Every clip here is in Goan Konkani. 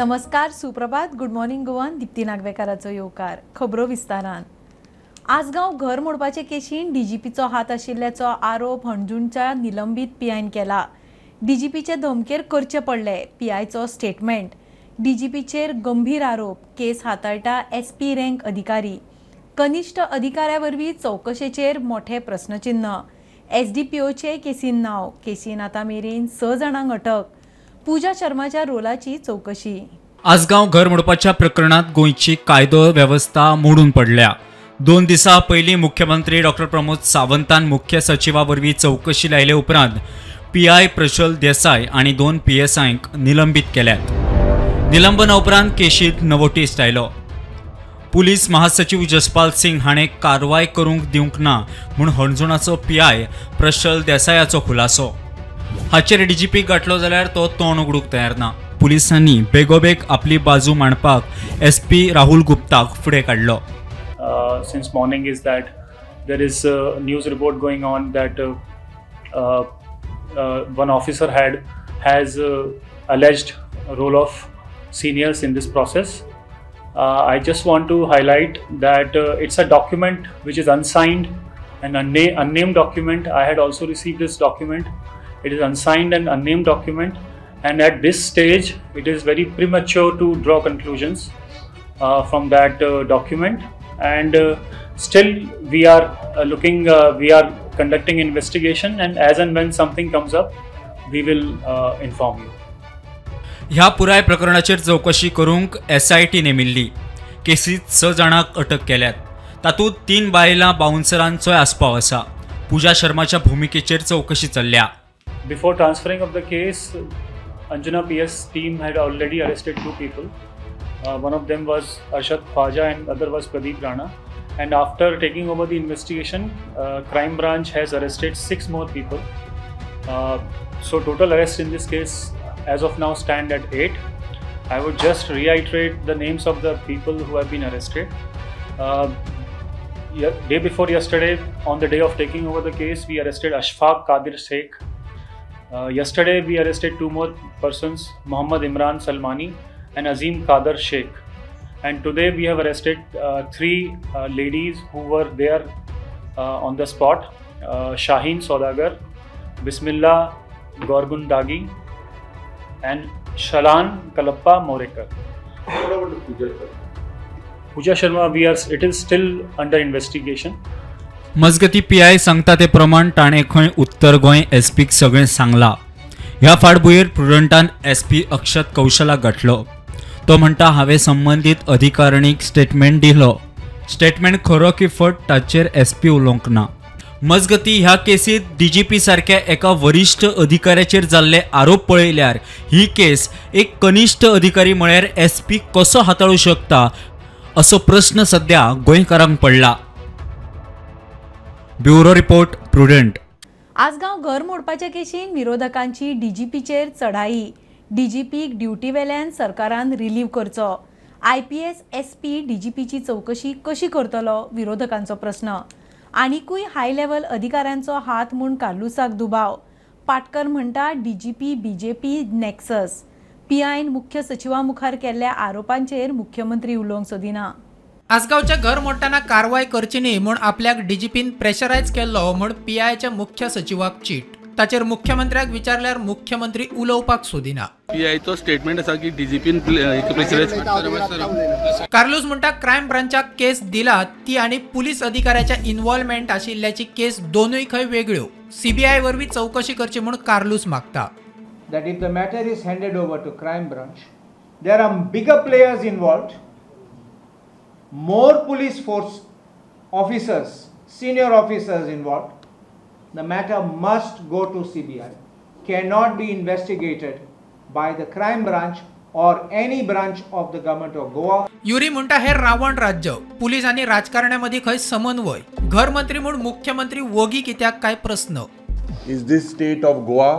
नमस्कार, सुप्रभात, गुड मॉर्निंग गोवान. दीप्ती नागवेकाराचो येवकार. खबरो विस्तारान. आसगांव घर मोडपाचे केशीन डीजीपीचो हात आशिल्ल्याचो आरोप हणजूणच्या निलंबीत पीआयन केला. डीजीपीचे धमकेर करचे पडले पीआयचो स्टेटमेंट. डीजीपीचेर गंभीर आरोप. केस हाताळटा एसपी रँक अधिकारी. कनिष्ठ अधिकाऱ्या वरवीं चवकशेचेर मोठे प्रस्नचिन्ह. एसडीपीओचे केसीन नांव. केसीन आतां मेरेन 6 जाणांक अटक. पूजा शर्माच्या रोलाची चौकशी. आसगांव घर मोडपाच्या प्रकरणात गोंयची कायदो वेवस्था मोडून पडल्या. 2 दिसां पयलीं मुख्यमंत्री डॉक्टर प्रमोद सावंतान मुख्य सचिवा वरवीं चवकशी लायले उपरांत पीआय प्रशल देसाय आनी 2 पीएसआयंक निलंबीत केल्यात. निलंबना उपरांत केशींत नवो टेस्ट आयलो. पुलीस महासचिव जसपाल सिंग हाणें कारवाय करूंक दिवंक ना म्हूण हणजुणाचो पीआय प्रशल देसायाचो खुलासो. हाचेर डीजीपी गाठलो जाल्यार तो तोंड उगडूंक तयार ना. पुलिसांनी बेगोबेग आपली बाजू मांडपाक एसपी राहुल गुप्ताक फुडें काडलो. Since morning is that there is a news report going on that one officer has alleged role of seniors in this process. I just want to highlight that it's a document which is unsigned and unnamed document. I had also received this document. It is unsigned and unnamed document, and at this stage it is very premature to draw conclusions from that document. And still we are looking, we are conducting investigation, and as and when something comes up we will inform you. ह्या पुराय प्रकरणाचेर चवकशी करूंक एसआयटी नेमिल्ली. केसीत 6 जाणांक अटक केल्यात. तातूंत 3 बायलां बाउन्सरांचोय आस्पाव आसा. पूजा शर्माच्या भुमिकेचेर चवकशी चल्ल्या. Before transferring of the case, Anjuna PS team had already arrested 2 people. One of them was Arshad Khwaja and other was Pradeep Rana. And after taking over the investigation, crime branch has arrested 6 more people. So total arrest in this case as of now stand at 8. I would just reiterate the names of the people who have been arrested. Day before yesterday, on the day of taking over the case, we arrested Ashfaq Qadir Sheikh. Yesterday we arrested 2 more persons, Mohammad Imran Salmani and Azim Qadir Sheikh. And today we have arrested 3 ladies who were there on the spot, Shaheen Saudagar, Bismillah Gorgundagi and Shalan Kalappa Morekar. What about Pooja Sharma? Pooja Sharma, it is still under investigation. मजगती पीआय सांगता ते प्रमाण ताणें खंय उत्तर गोंय एसपीक सगळें सांगलां. ह्या फाटभुंयेर प्रुडंटान एसपी अक्षत कौशलाक गाठलो. तो म्हणटा, हांवें संबंदीत अधिकारणीक स्टेटमेंट दिलो. स्टेटमेंट खरो की फट ताचेर एसपी उलोवंक ना. मजगती ह्या केसीत डीजीपी सारक्या एका वरिश्ठ अधिकाऱ्याचेर जाल्ले आरोप पळयल्यार ही केस एक कनिष्ठ अधिकारी म्हळ्यार एसपी कसो हाताळूं शकता असो प्रस्न सध्या गोंयकारांक पडला. Bureau report, Prudent. Assagao घर मोडपाच्या केशीन विरोधकांची डीजीपीचेर चढाई. डीजीपीक ड्युटी वेल्यान सरकारान रिलीव करचो. आयपीएस एसपी डीजीपीची चवकशी कशी करतलो विरोधकांचो प्रस्न. आनिकूय हाय लेव्हल अधिकाऱ्यांचो हात म्हूण कार्लुसाक दुबाव. पाटकर म्हणटा डीजीपी बीजेपी नॅक्सस. पीआयन मुख्य सचिवा मुखार केल्ल्या आरोपांचेर मुख्यमंत्री उलोवंक सोदिना. आसगांवच्या घर मोडटना कारवाय करची न्ही म्हूण आपल्याक डीजीपीन प्रेशरायज केल्लो म्हूण पीआयच्या मुख्य सचिवाक चीट. ताचेर मुख्यमंत्र्याक विचारल्यार मुख्यमंत्री उलोवपाक सोदिना. पीआयचो स्टेटमेंट आसा की डीजीपीन प्रेशरायज. कार्लूस म्हणटा क्रायम ब्रांचाक केस दिला ती आनी पुलीस अधिकाऱ्याच्या इन्वॉल्वमेंट आशिल्ल्याची केस दोनूय खंय वेगळ्यो. सीबीआय वरवीं चवकशी करची म्हूण कार्लूस मागता. That if the matter is handed over to crime branch, there are bigger players involved, more police force officers, senior officers involved. The matter must go to CBI, cannot be investigated by the crime branch or any branch of the government of Goa. Yuri म्हणटा हे रावण राज्य, पुलीस आनी राजकारण्यामदीं खंय समन्वय. घर मंत्री म्हूण मुख्यमंत्री वोगी कित्याक काय प्रस्न. Is this state of Goa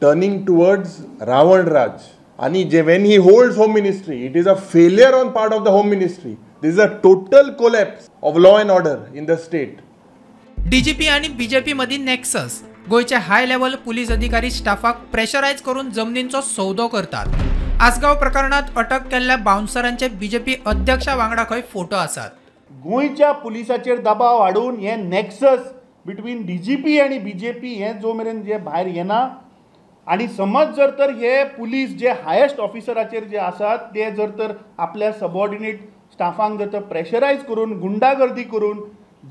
turning towards Ravan Raj? आणि when he holds home ministry, it is a failure on part of the home ministry. This is a total collapse of law and order in the state. DGP आणि बीजेपी मदीं नॅक्सस. गोंयचे हाय लेवल पुलीस अधिकारी स्टाफाक प्रेशरायज करून जमनींचो सौदो करतात. आसगांव प्रकरणात अटक केल्ल्या बाउन्सरांचे बीजेपी अध्यक्षा वांगडा खंय फोटो आसात. गोंयच्या पुलिसाचेर दबाव हाडून हे नॅक्सस बिटवीन डीजीपी आनी बीजेपी हे जो मेरेन जे भायर येना आनी समज जर तर हे पुलीस जे हायेस्ट ऑफिसराचेर जे आसात ते जर तर आपल्या सबऑर्डिनेट स्टाफांक जर तर प्रेशरायज करून गुंडागर्दी करून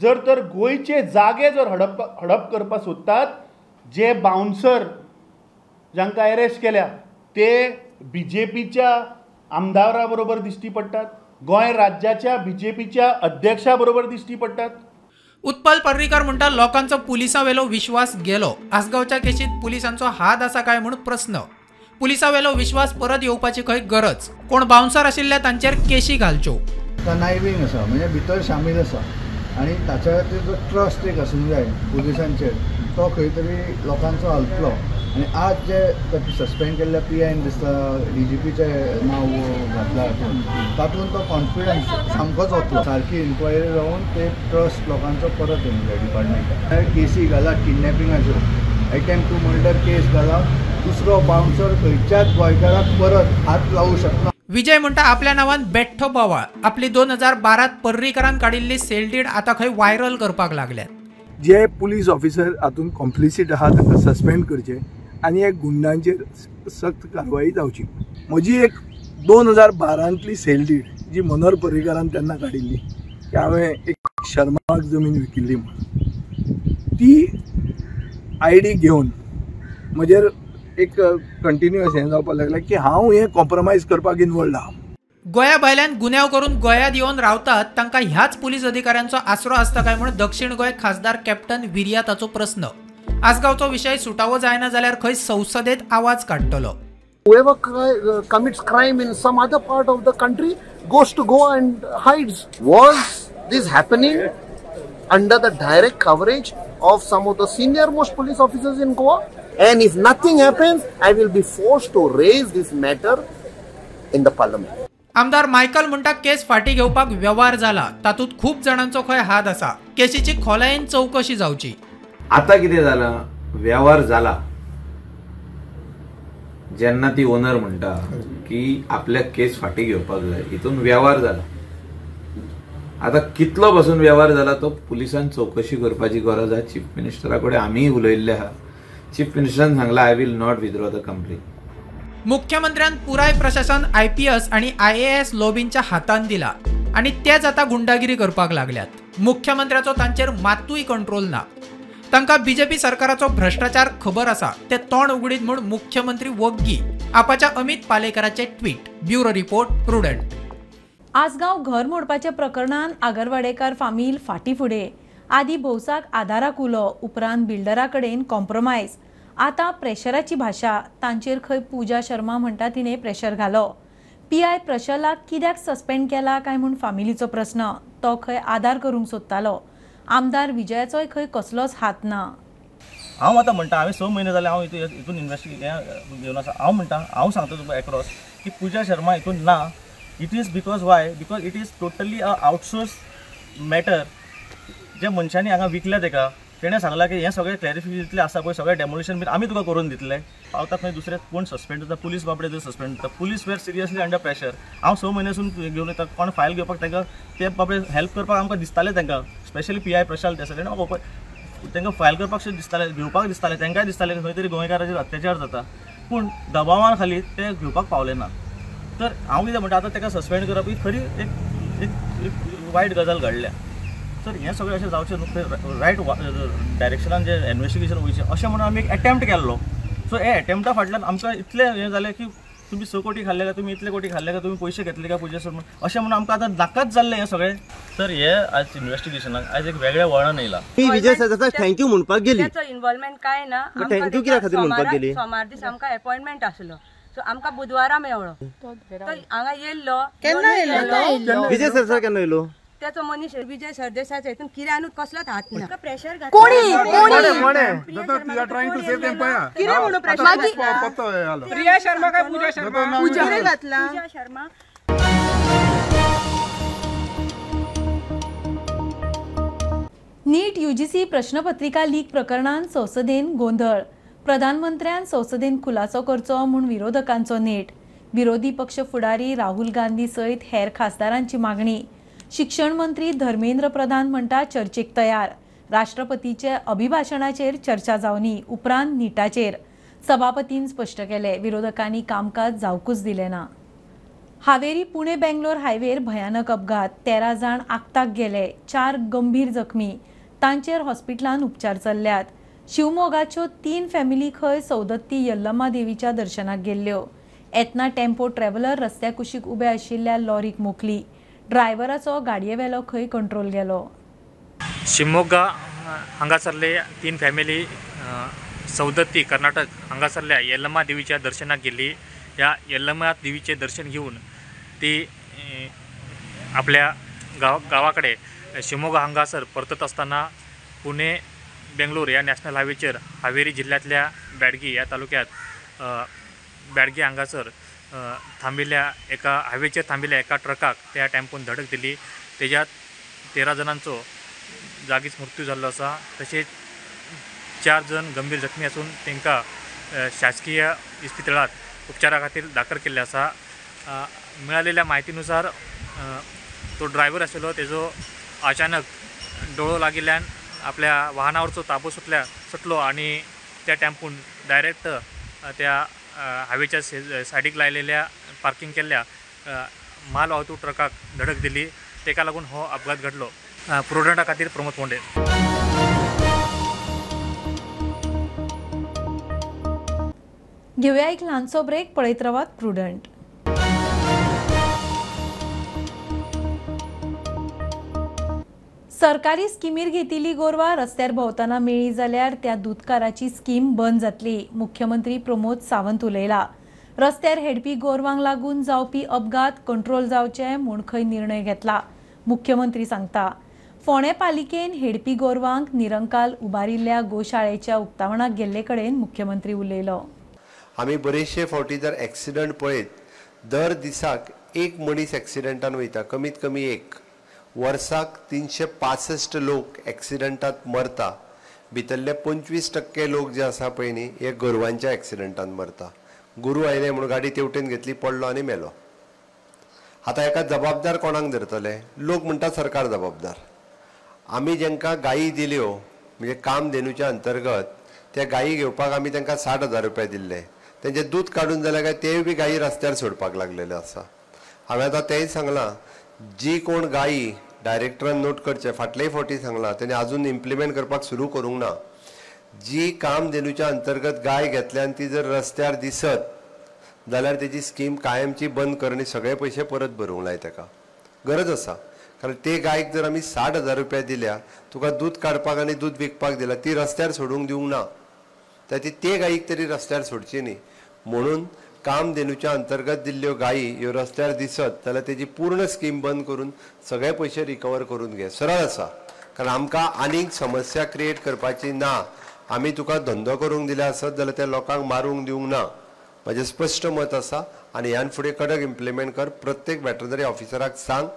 जर तर गोंयचे जागे जर हडप करपाक सोदतात, जे बाउन्सर जांकां अरेस्ट केल्या ते बीजेपीच्या आमदारा बरोबर दिश्टी पडटात, गोंय राज्याच्या बीजेपीच्या अध्यक्षा बरोबर दिश्टी पडटात. उत्पल पर्रीकर म्हणटा लोकांचो पुलिसां वेलो विश्वास गेलो. आसगांवच्या केशीत पुलिसांचो हात आसा काय म्हूण प्रस्न. पुलिसां वेलो विश्वास परत येवपाची खंय गरज. कोण बाउन्सर आशिल्ले तांचेर केशी घालच्यो. कनायवींग आसा म्हणजे भितर शामील आसा आनी ताच्या खातीर जो ट्रस्ट एक आसूंक जाय पुलिसांचेर तो खंय तरी लोकांचो हालतलो. आनी आज जे सस्पेंड केल्ल्या पी आयन दिसता डीजीपीचें नांव घातलां हातूंत, तातूंत तो कॉन्फिडन्स सामकोच वतलो. सारकी इन्क्वायरी जावन ते ट्रस्ट लोकांचो परत येवंक जाय डिपार्टमेंटाक. केसी घाला किडनॅपिंगाच्यो, एटेम्प्ट टू मर्डर केस घाला, दुसरो बाउन्सर खंयच्याच गोंयकाराक परत हात लावूं शकना. विजय म्हणटा आपल्या नांवान बेठ्ठो बोवाळ. आपली 2012 पर्रीकरान काडिल्ली सेल डीड आतां खंय व्हायरल करपाक लागल्यात. जे पुलीस ऑफिसर हातूंत कॉम्प्लिसीट आहा तांकां सस्पेंड करचे आनी एक गुंडांचेर सक्त कारवाई जावची. म्हजी एक 2012 सेल डीड जी मनोहर पर्रीकारान तेन्ना काडिल्ली की हांवें एक शर्माक जमीन विकिल्ली म्हणून, ती आयडी घेवन म्हजेर एक कंटिन्युअस हें जावपाक लागलें की हांव हें कॉम्प्रोमायज करपाक इनवॉल्ड आहा. गोंया भायल्यान गुन्यांव करून गोंयांत येवन रावतात तांकां ह्याच पुलीस अधिकाऱ्यांचो आसरो आसता काय म्हूण दक्षिण गोंय खासदार कॅप्टन विरियाताचो प्रस्न. आसगांवचो विशय सुटावो जायना जाल्यार खंय संसदेत आवाज काडटलो. Whoever commits crime in some other part of the country goes to Goa and hides. Was this happening under the direct coverage of some of the senior most police officers in Goa? And if nothing happens, I will be forced to raise this matter in the parliament. आमदार मायकल म्हणटा केस फाटी घेवपाक व्यवहार जाला, तातूंत खूब जाणांचो खंय हात आसा. केशीची खोलायेन चवकशी जावची. आता कितें जाला, व्यवहार जाला जेन्ना ती ओनर म्हणटा की आपल्याक केस फाटी घेवपाक जाय, हितून व्यवहार जाला. आता कितलो पासून व्यवहार जाला तो पुलिसान चवकशी करपाची गरज आसा. चीफ मिनिस्टरा कडेन आमीय उलयल्ले आहा. चीफ मिनिस्टरान सांगला I will not withdraw the complaint. मुख्यमंत्र्यान पुराय प्रशासन IPS आनी IAS लॉबींच्या हातान दिला आनी तेच आतां गुंडागिरी करपाक लागल्यात. मुख्यमंत्र्याचो तांचेर मातूय कंट्रोल ना. तांकां बीजेपी सरकाराचो भ्रष्टाचार खबर आसा, ते तोंड उगडीत म्हूण मुख्यमंत्री वग्गी. आपाच्या अमित पालेकराचे tweet. Bureau report, Prudent. Assagao घर मोडपाच्या प्रकरणान आगरवाडेकार फामील फाटी फुडें. आदी भौसाक आदाराक उलो, उपरांत बिल्डरा कडेन कॉम्प्रोमायज, आतां प्रेशराची भाशा. तांचेर खंय पूजा शर्मा म्हणटा तिणें प्रेशर घालो. पीआय प्रशलाक कित्याक सस्पेंड केला काय म्हूण फामिलीचो प्रस्न. तो खंय आदार करूंक सोदतालो. आमदार विजयाचोय खंय कसलोच हात ना. हांव आतां म्हणटा, हांवें 6 म्हयने जाले हांव हितून इन्वेस्टिगेट घेवन आसा. हांव म्हणटा, हांव सांगता तुका एक्रॉस की पूजा शर्मा हितून ना. It is because why? Because it is totally a outsource matter. जे मनशांनी हांगा विकल्या तेका तेणें सांगलां की हें सगळें क्लॅरिफिकेशन जितलें आसा पळय सगळें डेमोलिशन बीन आमी तुका करून दितले. पावता खंय दुसरे कोण सस्पेंड जाता, पुलीस बाबडे सस्पेंड जाता. Police were seriously under pressure. हांव 6 म्हयन्यासून घेवन येता, कोण फायल घेवपाक तांकां ते बाबडे हेल्प करपाक आमकां दिसतालें तांकां, स्पेशली PI Prashal Desai तेणें म्हाका तांकां फायल करपाक शें दिसतालें, घेवपाक दिसतालें, तांकांय दिसतालें खंय तरी गोंयकाराचेर अत्याचार जाता, पूण दबावा खाली ते घेवपाक पावले ना. तर हांव कितें म्हणटा, आतां ताका सस्पेंड करप ही खरी एक वायट गजाल घडल्या. तर हें सगळें अशें जावचें न्हू, रायट डायरेक्शनान जें इन्वेस्टिगेशन वयचें अशें म्हणून आमी एक एटेम्प्ट केल्लो. सो हे एटेम्प्टा फाटल्यान आमकां इतलें हें जालें की तुमी 6 कोटी खाल्ले काय, तुमी इतले कोटी खाल्ले काय, तुमी पयशे घेतले काय पूजा शर्मा, अशें म्हणून आमकां आतां नाकाच जाल्लें हें सगळें. तर हे आज इन्वेस्टिगेशनाक आयज एक वेगळें वळण येयलां. विजय सरदेसाय thank you म्हणपाक गेली, ताचो इन्वॉल्वमेंट काय ना. Thank you कित्या खातीर म्हणपाक गेली? सोमार दीस आमकां अपॉयंटमेंट आसलो, सो आमकां बुधवारा मेळ्ळो. तो हांगा येयल्लो. केन्ना येयल्लो विजय सरदेसाय? केन्ना येयलो? त्याचो मनीस विजय सरदेसायचो हितून कित्यानूच कसलोच हात ना. प्रेशर प्रिया शर्मा काय पूजा शर्मा? पूजा घातला पूजा शर्मा. नीट UGC प्रश्नपत्रिका लीक प्रकरणान संसदेन गोंधळ. प्रधानमंत्र्यान संसदेन खुलासो करचो म्हूण विरोधकांचो नेट. विरोधी पक्ष फुडारी राहुल गांधी सयत हेर खासदारांची मागणी. शिक्षण मंत्री धर्मेंद्र प्रधान म्हणटा चर्चेक तयार. राष्ट्रपतीचे अभिभाषणाचेर चर्चा जावनी उपरांत नीटाचेर. सभापतीन स्पश्ट केले, विरोधकांनी कामकाज जावकूच दिले ना. हावेरी पुणे बेंगलोर हायवेर भयानक अपघात. 13 जाण आक्ताक गेले, 4 गंभीर जखमी. तांचेर हॉस्पिटलान उपचार चल्ल्यात. शिवमोगाच्यो 3 फॅमिली खंय सौदत्ती यल्लम्मा देवीच्या दर्शनाक गेल्ल्यो. येतना टेम्पो ट्रॅव्हलर रस्त्या कुशीक उबे आशिल्ल्या लॉरीक मोखली. ड्रायव्हराचो गाडयेवेलो खंय कंट्रोल गेलो. शिमोगा हांगासरले 3 फॅमिली सौदत्ती कर्नाटक हांगासरल्या यल्लम्मा देवीच्या दर्शनाक गेल्ली. ह्या यल्लम्मा देवीचें दर्शन घेवन ती आपल्या गावाकडे शिमोगा हांगासर परतत आसतना पुणे बेंगलोर ह्या नॅशनल हायवेचेर हावेरी जिल्ल्यांतल्या ब्याडगी ह्या तालुक्यात ब्याडगी हांगासर थांबिल्ल्या एका हायवेचेर थांबिल्ल्या एका ट्रकाक त्या टेम्पोन धडक दिली. तेज्यात 13 जाणांचो जागीच मृत्यू जाल्लो आसा. तशेंच 4 जण गंभीर जखमी आसून तांकां शासकीय इस्पितळांत उपचारा खातीर दाखल केल्ले आसा. मिळालेल्या म्हायतीनुसार तो ड्रायव्हर आशिल्लो तेजो अचानक डोळो लागिल्ल्यान आपल्या वाहनावरचो ताबो सुटलो आनी त्या टेम्पून डायरेक्ट त्या हायवेच्या सायडीक लायलेल्या पार्किंग केल्ल्या माल वाहतूक ट्रकाक धडक दिली. तेका लागून हो अपघात घडलो. प्रुडंटा खातीर प्रमोद फोंडे. घेवया एक ल्हानसो ब्रेक. पळयत रावात प्रुडंट. सरकारी स्किमीर घेतिल्ली गोरवां रस्त्यार भोंवतना मेळ्ळी जाल्यार त्या दुदकाराची स्कीम बंद जातली. मुख्यमंत्री प्रमोद सावंत उलयला. रस्त्यार हेडपी गोरवांक लागून जावपी अपघात कंट्रोल जावचे म्हूण खंय निर्णय घेतला. मुख्यमंत्री सांगता, फोंडें पालिकेन हेडपी गोरवांक निरंकाल उबारिल्ल्या गोशाळेच्या उक्तावणाक गेल्ले कडेन मुख्यमंत्री उलयलो. आमी बरेचशे फावटी जर एक्सिडंट पळयत दर दिसाक एक मनीस एक्सिडंटान वयता, कमीत कमी एक. वर्साक 365 लोक एक्सिडंटात मरता. भितरले 25% लोक जे आसा पळय न्ही हे गोरवांच्या एक्सिडंटान मरता. गुरू आयले म्हणून गाडी तेवटेन घेतली, पडलो आनी मेलो. आतां हेका जबाबदार कोणाक धरतले? लोक म्हणटा सरकार जबाबदार. आमी जेंकां गायी दिल्यो म्हणजे कामधेनूच्या अंतर्गत त्या गायी घेवपाक आमी तांकां 60,000 रुपया दिल्ले. तेंचें दूद काडून जाल्यार काय तेय बी गायी रस्त्यार सोडपाक लागलेले आसा. हांवें आतां तेंय सांगलां, जी कोण गायी डायरेक्टरान नोट करचे, फाटलेय फावटी सांगलां, तेणी आजून इम्प्लिमेंट करपाक सुरू करूंक ना. जी कामधेनूच्या अंतर्गत गाय घेतल्या आनी ती जर रस्त्यार दिसत जाल्यार तेजी स्कीम कायमची बंद कर आनी सगळे पयशे परत भरूंक लाय ताका. गरज आसा, कारण ते गायक जर आमी 60,000 रुपया दिल्या, तुका दूद काडपाक आनी दूद विकपाक दिला, ती रस्त्यार सोडूंक दिवंक ना. त्या ते गायीक तरी रस्त्यार सोडची न्ही. म्हणून कामधेनूच्या अंतर्गत दिल्ल्यो गायी ह्यो रस्त्यार दिसत जाल्यार तेजी पूर्ण स्कीम बंद करून सगळे पयशे रिकवर करून घे. सरळ आसा, कारण आमकां आनीक समस्या क्रिएट करपाची ना. आमी तुका धंदो करूंक दिल्या आसत जाल्यार त्या लोकांक मारूंक दिवंक ना. म्हजें स्पश्ट मत आसा आनी ह्यान फुडें कडक इम्प्लिमेंट कर. प्रत्येक वेटरनरी ऑफिसराक सांग,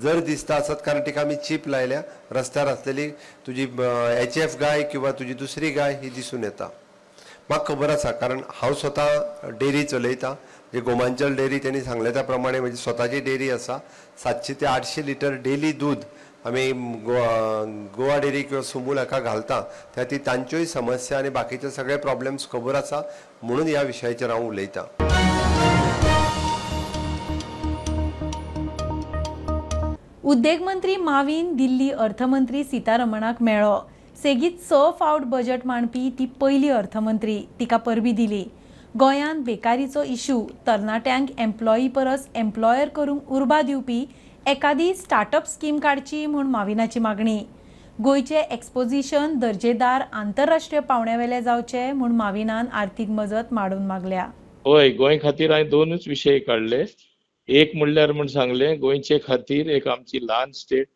जर दिसता आसत, कारण तिका आमी चीप लायल्या, रस्त्यार आसलेली तुजी HF गाय किंवा तुजी दुसरी गाय ही दिसून येता. म्हाका खबर आसा, कारण हांव स्वता डेअरी चलयतां. जे गोमांचल डेअरी तेणी सांगलें त्या प्रमाणे म्हजी स्वताची डेअरी आसा. 700 ते 800 लिटर डेली दूद आमी गोवा डेअरी किंवा सुमूल हाका घालता. त्या ती तांच्योय समस्या आनी बाकीचे सगळे प्रॉब्लेम्स खबर आसा, म्हणून ह्या विशयाचेर हांव उलयतां. उद्देग मंत्री मावीन दिल्ली अर्थमंत्री सीतारमणाक मेळ्ळो. सेगीत 6 फावट बजेट मांडपी ती पयली अर्थमंत्री. तिका परबी दिली. गोंयांत बेकारीचो इश्यू, तरणाट्यांक एम्प्लॉयी परस एम्प्लॉयर करूंक उर्बा दिवपी एकादी स्टार्टअप स्कीम काडची म्हूण माविनाची मागणी. गोंयचें एक्सपोजिशन दर्जेदार आंतरराष्ट्रीय पावंड्यावेलें जावचें म्हूण माविनान आर्थीक मजत माडून मागल्या. हय, गोंय खातीर हांवें 2 विशय काडले. एक म्हणल्यार म्हूण सांगलें, गोंयचे खातीर एक आमची ल्हान स्टेट,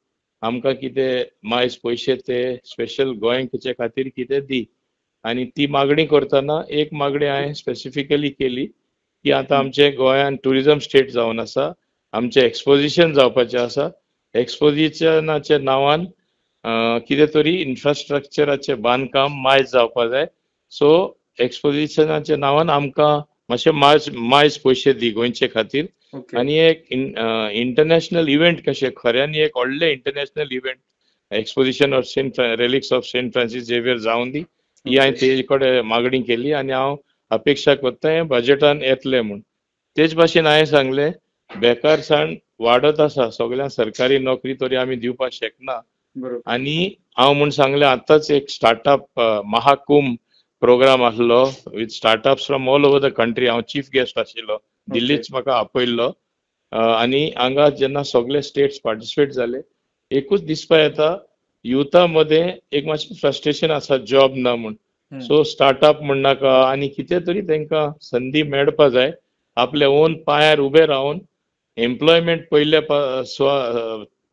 आमकां कितें मायज पयशे ते स्पेशल गोंयचे खातीर कितें दी. आनी ती मागणी करतना एक मागणी हांवें स्पेसिफिकली केली की आतां आमचें गोंयान ट्युरिजम स्टेट जावन आसा, आमचें एक्सपोजिशन जावपाचें आसा. एक्सपोजिशनाच्या नांवान कितें तरी इन्फ्रास्ट्रक्चराचें बांदकाम मायज जावपा जाय. सो एक्सपोजिशनाच्या नांवान आमकां मातशे मायज पयशे दी गोंयचे खातीर आनी एक इंटरनॅशनल इव्हेंट कशें खऱ्यांनी एक व्हडलें international event exposition of Saint relics of Saint Francis Xavier जावन दी ही हांवें तेजे कडेन मागणी केली आनी हांव अपेक्षा करता हें बजेटान येतलें म्हूण. तेच भाशेन हांवें सांगलें बेकारसाण वाडत आसा, सगळ्यांक सरकारी नोकरी तरी आमी दिवपाक शकना आनी हांव म्हूण सांगलें आतांच एक स्टार्टअप महाकुंभ प्रोग्राम आसलो with startups from all over the country. हांव चीफ गेस्ट आशिल्लो, दिल्लीच म्हाका आपयल्लो आनी हांगा जेन्ना सगळे स्टेट्स पार्टिसिपेट जाले एकूच दिसपा येता युथा मदें एक मातशें फ्रस्ट्रेशन आसा जॉब ना म्हूण. सो स्टार्टअप म्हणनाका आनी कितें तरी तांकां संदी मेळपा जाय आपल्या ओन पांयार उबे रावन एम्प्लॉयमेंट पयले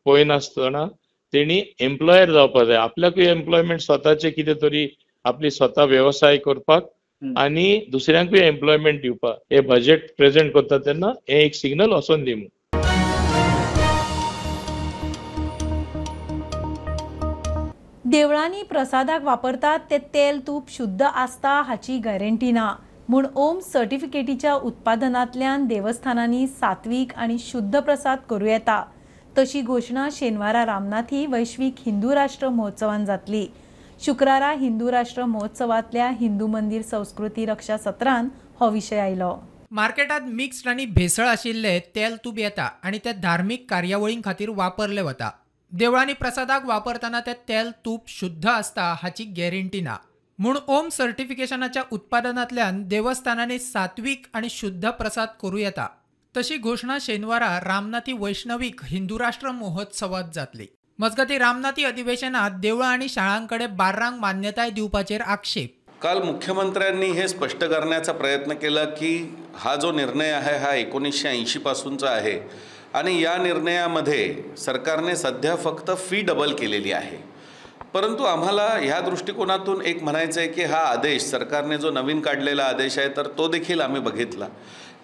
पळयनासतना तेणी एम्प्लॉयर जावपा जाय, आपल्याकूय एम्प्लॉयमेंट स्वताचे कितें तरी आपली स्वता वेवसाय करपाक आनी दुसऱ्यांकूय एम्प्लॉयमेंट दिवपाक. हे बजेट प्रेझेंट करता तेन्ना हे एक सिग्नल वचोन दी म्हूण. देवळांनी प्रसादाक वापरतात ते तेल तूप शुद्ध आसता हाची गॅरंटी ना म्हूण ओम सर्टिफिकेटीच्या उत्पादनांतल्यान देवस्थानांनी सात्वीक आनी शुद्ध प्रसाद करूं येता तशी घोशणा शेनवारा रामनाथी वैश्वीक हिंदू राष्ट्र महोत्सवान जातली. शुक्रारा हिंदू राष्ट्र महोत्सवांतल्या हिंदू मंदिर संस्कृती रक्षा सत्रान हो विशय आयलो. मार्केटात मिक्स्ड आनी भेसळ आशिल्ले तेल तूप येता आनी ते धार्मीक कार्यावळीं खातीर वापरले वता. देवळांनी प्रसादाक वापरतना ते तेल तूप शुद्ध आसता हाची गॅरंटी ना म्हूण ओम सर्टिफिकेशनाच्या उत्पादनांतल्यान देवस्थानांनी सात्वीक आनी शुद्ध प्रसाद करूं येता तशी घोशणा शेनवारा रामनाथी वैष्णवीक हिंदू राष्ट्र महोत्सवात जातली. मजगतीं रामनाथी अधिवेशनात देवळां आनी शाळांकडे बार्रांक मान्यताय दिवपाचेर आक्षेप. काल मुख्यमंत्र्यांनी हे स्पष्ट करण्याचा प्रयत्न केला की हा जो निर्णय आहे हा 1980 पासूनचा आहे आणि या निर्णयामध्ये सरकारने सध्या फक्त फी डबल केलेली आहे. परंतु आम्हाला ह्या दृष्टिकोनातून एक म्हणायचं आहे की हा आदेश सरकारने जो नवीन काढलेला आदेश आहे तर तो देखील आम्ही बघितला.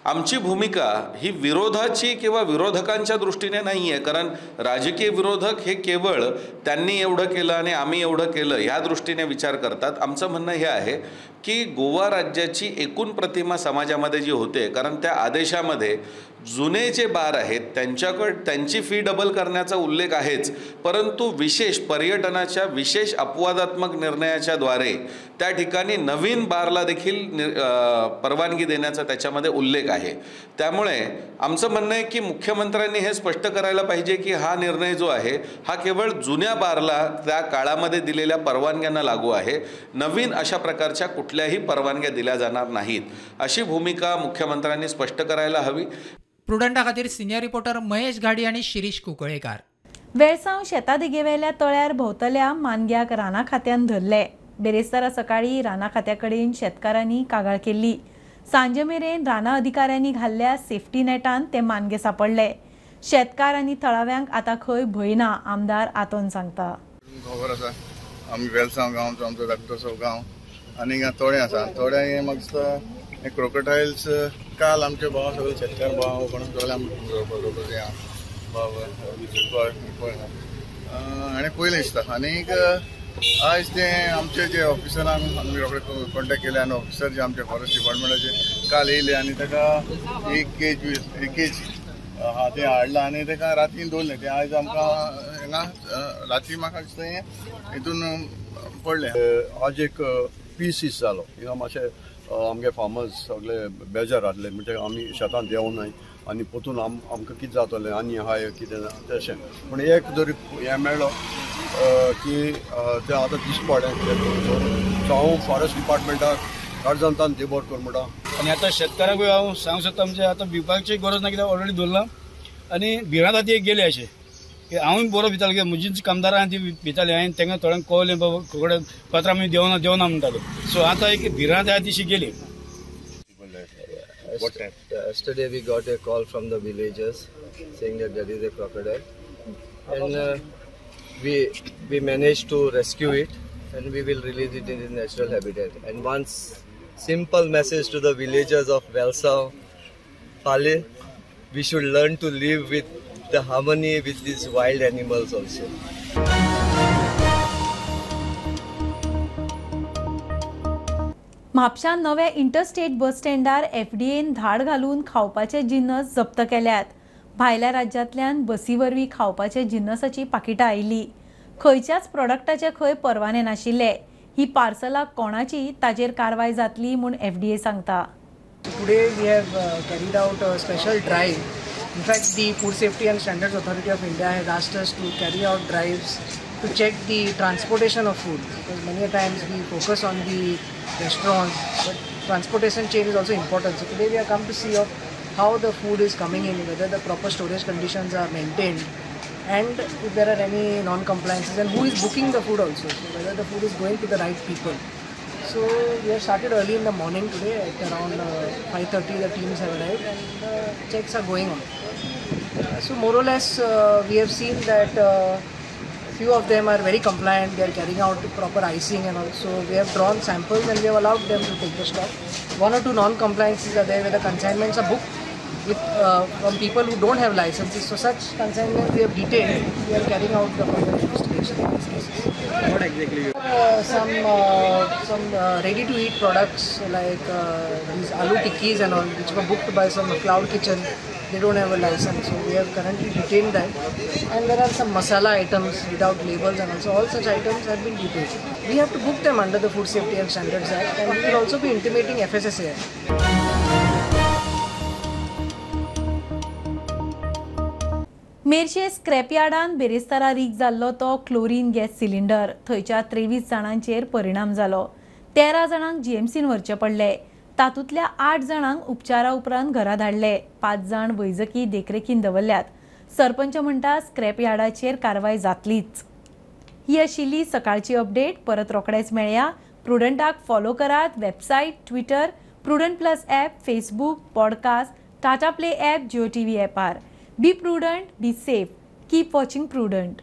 आमची भूमिका ही विरोधाची किंवा विरोधकांच्या दृष्टीने नाही आहे, कारण राजकीय विरोधक हे केवळ त्यांनी एवढं केलं आणि आम्ही एवढं केलं ह्या दृष्टीने विचार करतात. आमचं म्हणणं हे आहे की गोवा राज्याची एकूण प्रतिमा समाजामध्ये जी होते, कारण त्या आदेशामध्ये जुने जे बार आहेत त्यांच्याकडे त्यांची फी डबल करण्याचा उल्लेख आहेच, परंतु विशेष पर्यटनाच्या विशेष अपवादात्मक निर्णयाच्या द्वारे त्या ठिकाणी नवीन बारला देखील परवानगी देण्याचा त्याच्यामध्ये उल्लेख आहे. त्यामुळे आमचं म्हणणं आहे की मुख्यमंत्र्यांनी हे स्पष्ट करायला पाहिजे की हा निर्णय जो आहे हा केवळ जुन्या बारला त्या काळामध्ये दिलेल्या परवानग्यांना लागू आहे, नवीन अशा प्रकारच्या कुठल्याही परवानग्या दिल्या जाणार नाहीत अशी भूमिका मुख्यमंत्र्यांनी स्पष्ट करायला हवी. प्रुडंटा खातीर सिनियर रिपोर्टर महेश घाडी आणि शिरीष कुंकळेकार. वेळसांव शेतादेगेवेल्या तळ्यार भोंवतल्या मानग्याक राना खात्यान धरले. बेरेस्तारा सकाळी राना खात्या कडेन शेतकारांनी कागाळ केल्ली. सांजे मेरेन राना अधिकाऱ्यांनी घाल्ल्या सेफ्टी नेटान ते मानगे सापडले. शेतकार आनी थळाव्यांक आतां खंय भंय ना, आमदार आतोन सांगता. खबर आसा आमी वेलसांव गांव आमचो धाकटोसो गांव आनी तोडें आसा, तोड्या हें म्हाका दिसता हे क्रोकोटायल्स काल आमचे भाव सगळे शेतकार भाव कोण सगळे भाव हाणें पयलें दिसता. आनीक आयज ते आमचे जे ऑफिसरांक आमी रोखडे कॉन्टेक्ट केले आनी ऑफिसर जे आमचे फॉरेस्ट डिपार्टमेंटाचे काल येयले आनी ताका एक केज आहा तें हाडलां आनी ताका रातीन दवरलें. तें आयज आमकां हांगा राती म्हाका दिसता हें हितून पडलें. आज एक पीस जालो हिंगा मातशें आमगे फार्मर्स सगळे बेजार आहले, म्हणजे आमी शेतांत देंवनाय आनी पोतून आमकां कितें जातलें आनी आहाय कितें ना तशें. पूण एक जरी हें मेळ्ळो की तें आतां दिश्टी पडलें. सो हांव फॉरेस्ट डिपार्टमेंटाक काळजांतान देबर कर म्हणटा. आनी आतां शेतकारांकूय हांव सांगूंक सोदता, म्हणजे आतां भिवपाची गरज ना, कित्याक ऑलरेडी धरलां आनी भिरांत आतां एक गेली अशें की हांवूय बरो भितालो, कित्याक म्हजी कामदारां ती भिताली, हांवें तांकां थोड्यांक कळलें बाबा कडेन पत्रां आमी देवना देवना म्हणटाले. सो आतां एक भिरांत आहा तिशी गेली. Yesterday we got a call from the villagers saying that there is a crocodile, and we managed to rescue it and we will release it in its natural habitat. And one simple message to the villagers of Velsao, Pale, we should learn to live with the harmony with these wild animals also. म्हापशां नव्या इंटरस्टेट बस स्टँडार एफडीएन धाड घालून खावपाचे जिन्नस जप्त केल्यात. भायल्या राज्यांतल्यान बसी वरवीं खावपाचे जिन्नसाची पाकिटां आयिल्ली. खंयच्याच प्रॉडक्टाचे खंय परवाने नाशिल्ले. ही पार्सलां कोणाची ताजेर कारवाय जातली म्हूण एफडीए सांगता. Today we have carried out a special drive. In fact, the Food Safety and Standards Authority of India has asked us to carry out drives to check the transportation of food, because many a times we focus on the restaurants, but transportation chain is also important. So today we have come to see of how the food is coming in, whether the proper storage conditions are maintained, and if there are any non-compliances, and who is booking the food also, so whether the food is going to the right people. So we have started early in the morning today at around 5:30 the teams have arrived and the checks are going on. So more or less we have seen that few of them are very compliant, they are carrying out proper icing and also we have drawn samples and we have allowed them to take the stock. One or two non-compliances are there where the consignments are booked with from people who don't have licenses. So such consignments we have detained. We are carrying out the further investigation in these cases. What exactly? Some ready-to-eat products like these aloo tikkis and all, which were booked by some cloud kitchen. They don't have a license, so we have currently detained that. And there are some masala items without labels, and also all such items have been detained. We have to book them under the Food Safety and Standards Act, and we will also be intimating FSSAI. Merces स्क्रॅपयार्डान बेरेस्तारा रीक जाल्लो तो क्लोरीन गॅस सिलिंडर. थंयच्या 23 जाणांचेर परिणाम जालो. 13 जाणांक जीएमसीन व्हरचे पडले. तातूंतल्या 8 जाणांक उपचारा उपरांत घरा धाडले. 5 जाण वैजकी देखरेखीन दवरल्यात. सरपंच म्हणटा स्क्रॅपयार्डाचेर कारवाय जातलीच. ही आशिल्ली सकाळची अपडेट. परत रोखडेच मेळया. प्रुडंटाक फॉलो करात. Website, Twitter, Prudent plus app, Facebook, podcast, Tata Play app, Jio TV ॲपार. Be prudent, be safe. Keep watching Prudent.